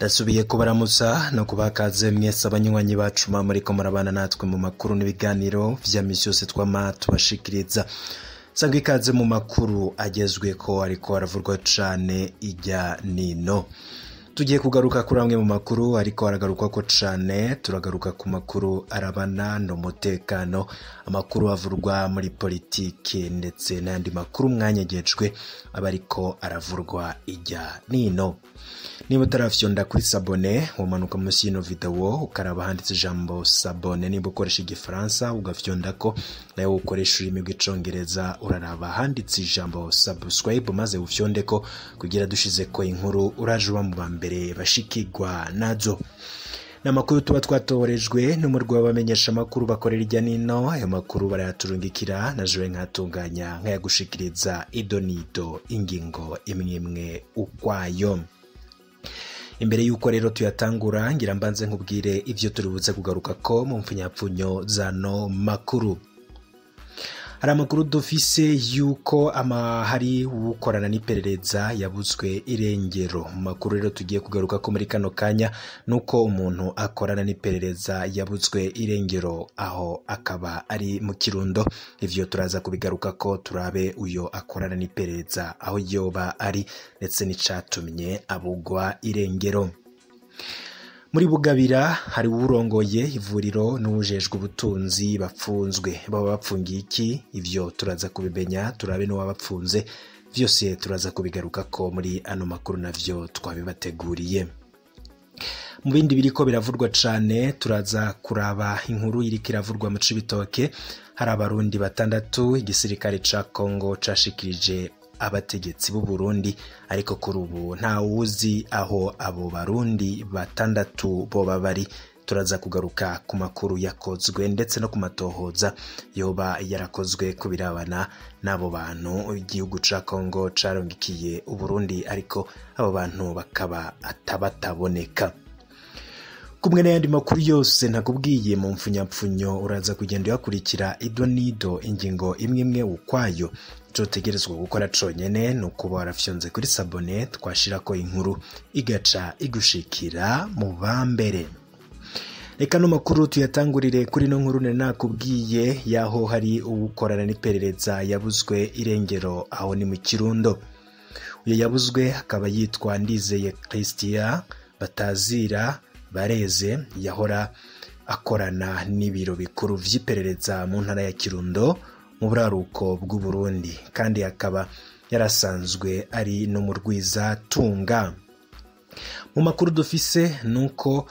Ndasubiye kubaramutsa no kubakaze mwese abanywanyi bacu muriko murabana natwe mu makuru n'ibiganiro vya misi yose twama tubashikiriza. Sangwa ikaze mu makuru agezweko ariko aravurwa cane ijya nino. Tugiye kugaruka kuri amwe mu makuru ariko aragarukwako cane, turagaruka ku makuru arabana n'umutekano, amakuru avurwa muri politike ndetse n'ayandi makuru mwanyegejwe aba ariko aravurwa ijya nino. Niba utarafyonda kuri sabone, womanuka munsi y'ino video ukaraba handitse ijambo sabone. Niba ukoresha igifaransa ugafyondako, nawe ukoresha ururimi rw'icongereza uraraba handitse ijambo subscribe maze ufyondeko kugira dushizeko inkuru uraje uba mu bambere bashikirwa nazo. N'amakuru tuba twatorejwe n'umurwi w'abamenyesha amakuru bakorera ijya nino, ayo makuru barayaturungikira na jewe nkatunganya nkayagushikiriza idonido ingingo imwe imwe ukwayo. Imbere yuko rero tuyatangura ngira mbanze nkubwire ivyo turibuze kugaruka ko mu mpfunyapfunyo zano makuru. Hari amakuru dufise yuko hari ukorana n'iperereza yabuzwe irengero. Mu makuru rero tugiye kugaruka ko muri kano kanya nuko umuntu akorana n'iperereza yabuzwe irengero, aho akaba ari mu Kirundo. Ivyo turaza kubigaruka ko turabe uyo akorana n'iperereza aho yoba ari ndetse n'icatumye abugwa irengero. Muri Bugabira hari uwurongoye ivuriro n'uwujejwe ubutunzi bapfunzwe. Baba bapfungiye iki? Ivyo turaza kubimenya, turabe n'uwabapfunze. Vyose turaza kubigaruka ko muri ano makuru navyo twabibateguriye. Mu bindi biriko biravurwa cane turaza kuraba inkuru iriko iravurwa mu Cibitoke. Hari abarundi batandatu igisirikare ca Kongo cashikirije abategetsi b'u Burundi, ariko kuri ubu nta wuzi aho abo barundi batandatu boba bari. Turaza kugaruka ku makuru yakozwe ndetse no ku matohoza yoba yarakozwe kubirabana n'abo bantu igihugu ca Kongo carongikiye Uburundi, ariko abo bantu bakaba atabataboneka. Kumwe n'ayandi makuru yose ntakubwiye mu mfunyapfunyo uraza kugenda uyakurikira idonido ingingo imwe imwe ukwayo. Ico utegerezwa gukora conyene ni ukuba warafyonze kuri sabone, twashirako inkuru igaca igushikira mu bambere. Reka no makuru tuyatangurire kuri no nkuru nari nakubwiye yaho hari uwukorana n'iperereza yabuzwe irengero, aho ni mu Kirundo. Uyo yabuzwe akaba yitwa Ndizeye Christian Batazira Bareze, yahora akorana n'ibiro bikuru vy'iperereza mu ntara ya Kirundo mu buraruko bw'u Burundi, kandi akaba yarasanzwe ari no mu rwiza tunga. Mu makuru dufise nuko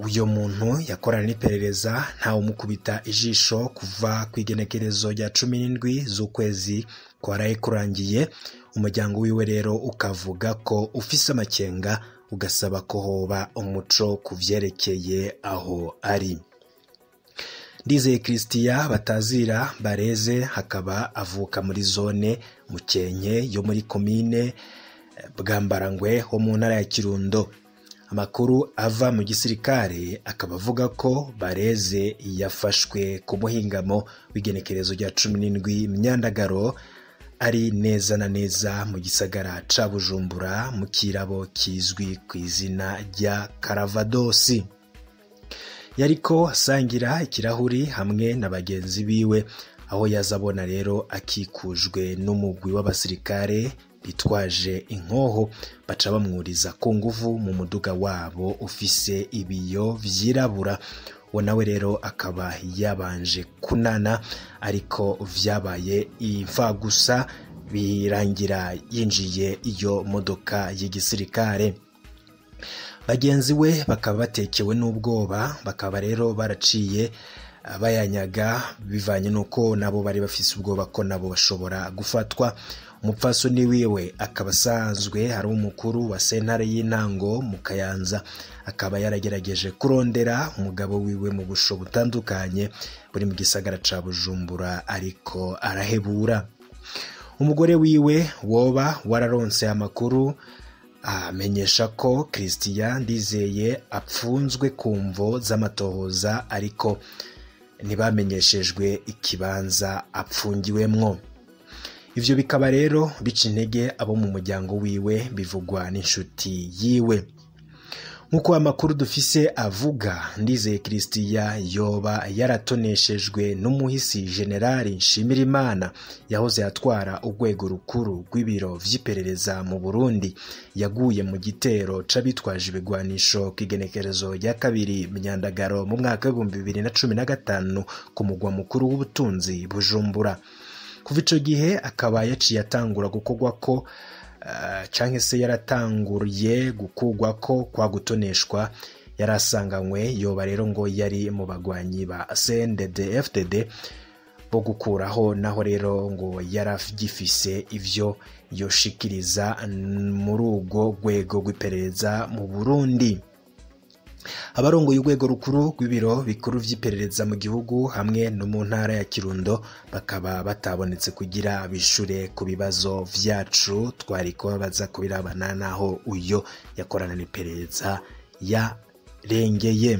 uyo muntu yakorana n'iperereza ntawe umukubita ijisho kuva kw'igenekerezo rya 17 z'ukwezi kwaraye kurangiye. Umuryango wiwe rero ukavuga ko ufise amakenga, ugasaba ko hoba umuco kuvyerekeye aho ari. Ndizeye Christian Batazira Bareze hakaba avuka muri zone Mukenke yo muri komine Bwambarangwe ho mu ntara ya Kirundo. Amakuru ava mu gisirikare akaba avuga ko Bareze yafashwe ku muhingamo w'igenekerezo rya 17 Myandagaro, ari neza na neza mu gisagara ca Bujumbura mu kirabo kizwi ku izina rya Karavadosi. Yariko asangira ikirahuri hamwe na bagenzi biwe, aho yazabona rero akikujwe n'umugwi w'abasirikare bitwaje inkoho, baca bamwuriza ku nguvu mu muduga wabo ufise ibiyo vyirabura. Uwo nawe rero akaba yabanje kunana, ariko vyabaye imfa gusa, birangira yinjiye iyo modoka y'igisirikare. Bagenzi we bakaba batekewe n'ubwoba, bakaba rero baraciye bayanyaga bivanye nuko nabo bari bafise ubwoba ko nabo bashobora gufatwa. Umupfasoni wiwe akaba asanzwe ari umukuru wa sentare y'intango mu Kayanza, akaba yaragerageje kurondera umugabo wiwe mu busho butandukanye buri mu gisagara ca Bujumbura, ariko arahebura. Umugore wiwe woba wararonse amakuru amenyesha ko Christian Ndizeye apfunzwe ku mvo z'amatohoza, ariko ntibamenyeshejwe ikibanza apfungiwemwo. Ivyo bikaba rero bica intege abo mu muryango wiwe, bivugwa n'inshuti yiwe. Nk'uko amakuru dufise avuga, Ndizeye Christian yoba yaratoneshejwe n'umuhisi General Nshimirimana yahoze atwara urwego rukuru rw'ibiro vy'iperereza mu Burundi, yaguye mu gitero c'abitwaje ibigwanisho kw'igenekerezo rya 2 Myandagaro mu mwaka w'2015 ku mugwa mukuru w'ubutunzi Bujumbura. Kuva ico gihe akaba yaciye atangura gukorwa ko canke se yaratanguriye gukugwa ko kwa gutoneshwa yarasanganywe, yoba rero ngo yari mu bagwanyi ba CNDD-FDD bo gukuraho, naho rero ngo yaragifise ivyo yoshikiriza muri urwo rwego rw'iperereza mu Burundi. Abarongoye urwego rukuru rw'ibiro bikuru vy'iperereza mu gihugu hamwe no mu ntara ya Kirundo bakaba batabonetse kugira bishure ku bibazo vyacu twari kubabaza kubirabana naho uyo yakorana n'iperereza yarengeye.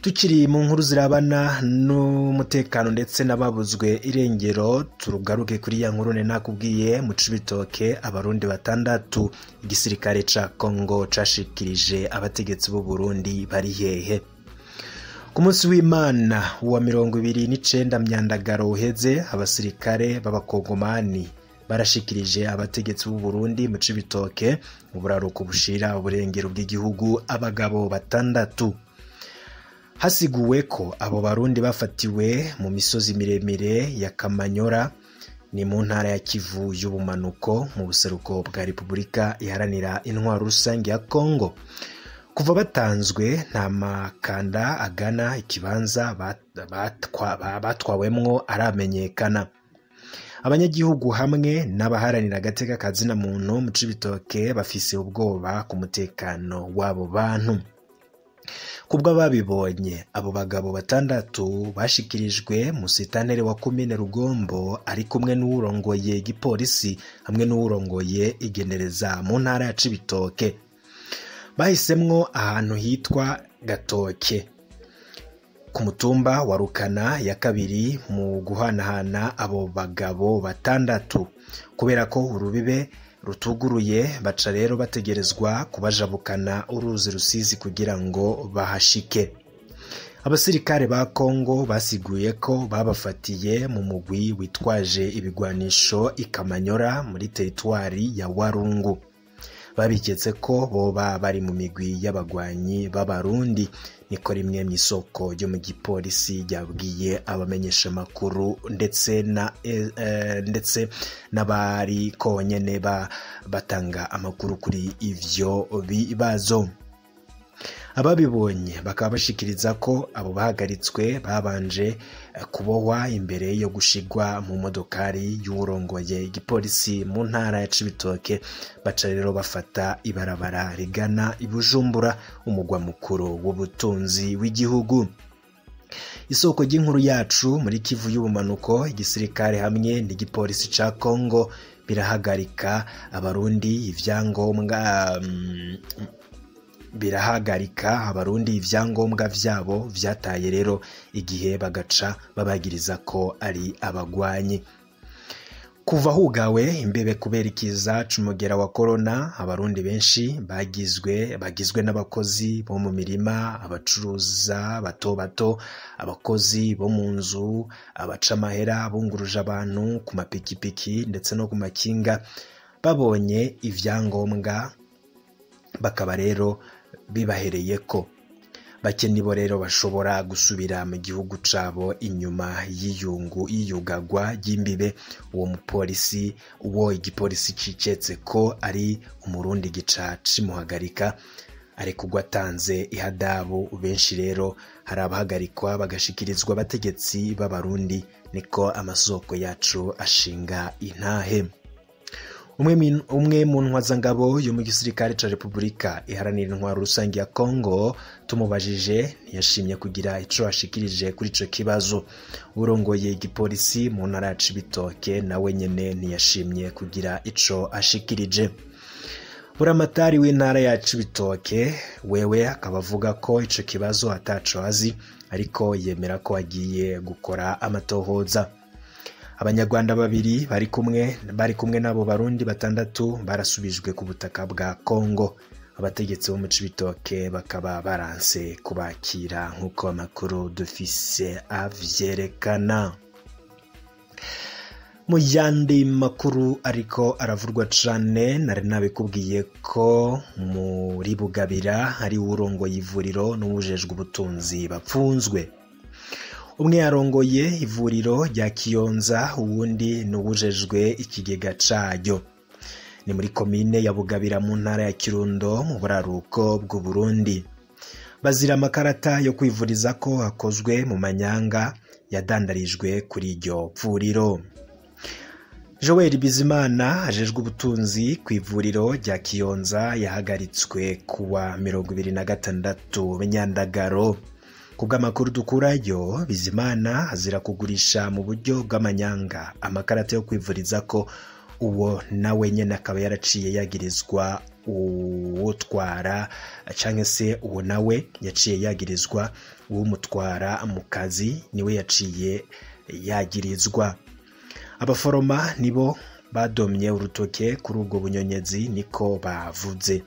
Tukiri mu nkuru zirabana n'umutekano ndetse n'ababuzwe irengero, turugaruke kuri ya nkuru nakubwiye mu Cibitoke abarundi 6 igisirikare ca Congo cashikirije abategetsi b'u Burundi bari hehe. Ku munsi w'Imana wa 29 Myandagaro uheze, abasirikare b'abakongomani barashikirije abategetsi b'u Burundi mu Cibitoke mu buraruko bushira uburengero bw'igihugu abagabo 6. Hasiguwe ko abo barundi bafatiwe mu misozi miremire ya Kamanyora, ni mu ntara ya Kivu y'ubumanuko mu buseruko bwa Repubulika Iharanira Intwaro Rusange ya Kongo. Kuva batanzwe nta makanda agana ikibanza batwawemwo aramenyekana. Abanyagihugu hamwe n'abaharanira agateka kazina muntu mu Cibitoke bafise ubwoba ku mutekano w'abo bantu. Kubwo babibonye, abo bagabo 6 bashikirijwe musitanere wa komine Rugombo ari kumwe n'uwurongoye igipolisi hamwe n'uwurongoye igenereza mu ntara ya Cibitoke. Bahisemwo ahantu hitwa Gatoke ku mutumba wa Rukana ya 2 mu guhanahana abo bagabo 6, kubera ko urubibe rutuguruye baca rero bategerezwa kubajabukana uruzi Rusizi kugira ngo bahashike. Abasirikare ba Kongo basiguye ko babafatiye mu mugwi witwaje ibigwanisho ikamanyora muri teritwari ya Warungu. Babiketse ko boba bari mu migwi y'abagwanyi b'abarundi, niko rimwe mw'isoko ryo mu gipolisi ryabwiye abamenyesha makuru ndetse na ndetse n'abari konyene batanga amakuru kuri ivyo bibazo. Ababibonye bakaba bashikiriza ko abo bahagaritswe babanje kubohwa imbere yo gushigwa mu modokari y'uwurongoye igipolisi mu ntara ya Cibitoke, baca rero bafata ibarabara rigana i Bujumbura, umugwa mukuru w'ubutunzi w'igihugu. Isoko ry'inkuru yacu muri Kivu y'ubumanuko, igisirikare hamwe n'igipolisi ca Kongo birahagarika abarundi ivyangombwa vyabo vyataye rero igihe bagaca babagiriza ko ari abagwanyi. Kuva hugawe imbebe kubera ikiza c'umugera wa corona, abarundi benshi bagizwe n'abakozi bo mu mirima, abacuruza bato bato, abakozi bo mu nzu, abacamahera bunguruje abantu ku mapikipiki ndetse no ku makinga, babonye ivyangombwa bakaba rero bibahereyeko. Bake nibo rero bashobora gusubira mu gihugu cabo inyuma y'iyugagwa ry'imbibe. Uwo mupolisi, uwo igipolisi cicetse ko ari umurundi gica cimuhagarika, ariko gwatanze ihadabu. Benshi rero hari abahagarikwa bagashikirizwa abategetsi b'abarundi, niko amasoko yacu ashinga intahe. Umwe mu ntwazangabo yo mu gisirikare ca Repubulika Iharanira Intwaro Rusange ya Kongo tumubajije ntiyashimye kugira ico ashikirije kuri ico kibazo. Urongoye igipolisi mu ntara ya Cibitoke nawe nyene ntiyashimye kugira ico ashikirije. Buramatari w'intara ya Cibitoke wewe akaba avuga ko ico kibazo ataco azi, ariko yemera ko agiye gukora amatohoza. Abanyarwanda babiri bari kumwe n'abo barundi 6 barasubijwe ku butaka bwa Kongo. Abategetsi bo mu Cibitoke bakaba baranse kubakira nk'uko amakuru dufise avyerekana. Mu yandi makuru ariko aravurwa cane, nari nabikubwiye ko muri Bugabira hari uwurongoye ivuriro n'uwujejwe ubutunzi bapfunzwe. Umwe yarongoye ivuriro rya Kiyonza, uwundi n'uwujejwe ikigega caryo. Ni muri komine ya Bugabira mu ntara ya Kirundo mu buraruko bw'u Burundi. Bazira amakarata yo kwivuriza ko akozwe mu manyanga yadandarijwe kuri iryo vuriro. Joel Bizimana ajejwe ubutunzi ku ivuriro rya Kiyonza yahagaritswe kuwa 26 Nyandagaro. Kubw'amakuru dukurayo, Bizimana azira kugurisha mu buryo bw'amanyanga amakarata yo kwivuriza ko, uwo nawe nyene akaba yaraciye yagirizwa uwutwara, canke se uwo nawe yaciye yagirizwa uwumutwara mu kazi, niwe yaciye yagirizwa. Abaforoma nibo badomye urutoke kuri ubwo bunyonyezi, niko bavuze.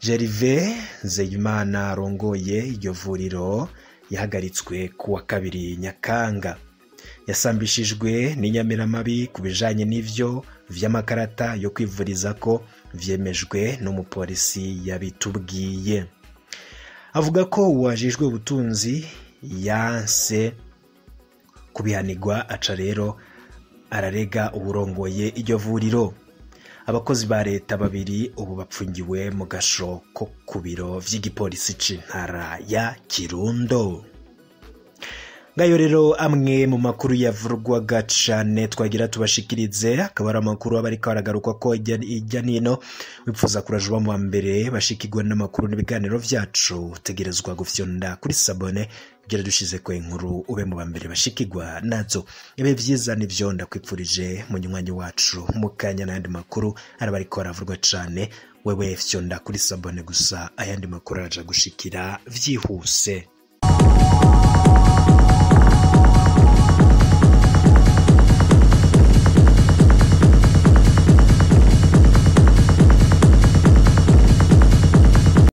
Gervais Nzeyimana arongoye iryo vuriro yahagaritswe kuwa 2 Nyakanga. Yasambishijwe n'inyamiramabi ku bijanye n'ivyo vy'amakarata yo kwivuriza ko vyemejwe n'umupolisi yabitubwiye. Avuga ko uwajejwe ubutunzi yanse kubihanirwa, aca rero ararega uwurongoye iryo vuriro. Abakozi ba leta babiri ubu bapfungiwe mu gasho ko ku biro vy'igipolisi c'intara ya Kirundo. Ngayo rero amwe mu makuru yavurwaga cane twagira tubashikirize, akaba ari amakuru aba ariko aragarukwa ko ijya nino. Wipfuza kuraje uba mu wa mbere bashikirwa n'amakuru n'ibiganiro vyacu, utegerezwa gufyonda kuri sabone kugira dushize ko inkuru ube mu ba mbere bashikirwa nazo. Ibe vyiza nivyo ndakwipfurije munywanyi wacu mu kanya n'ayandi makuru araba ariko aravurwa cane. Wewe fyonda kuri sabone gusa, ayandi makuru araja gushikira vyihuse.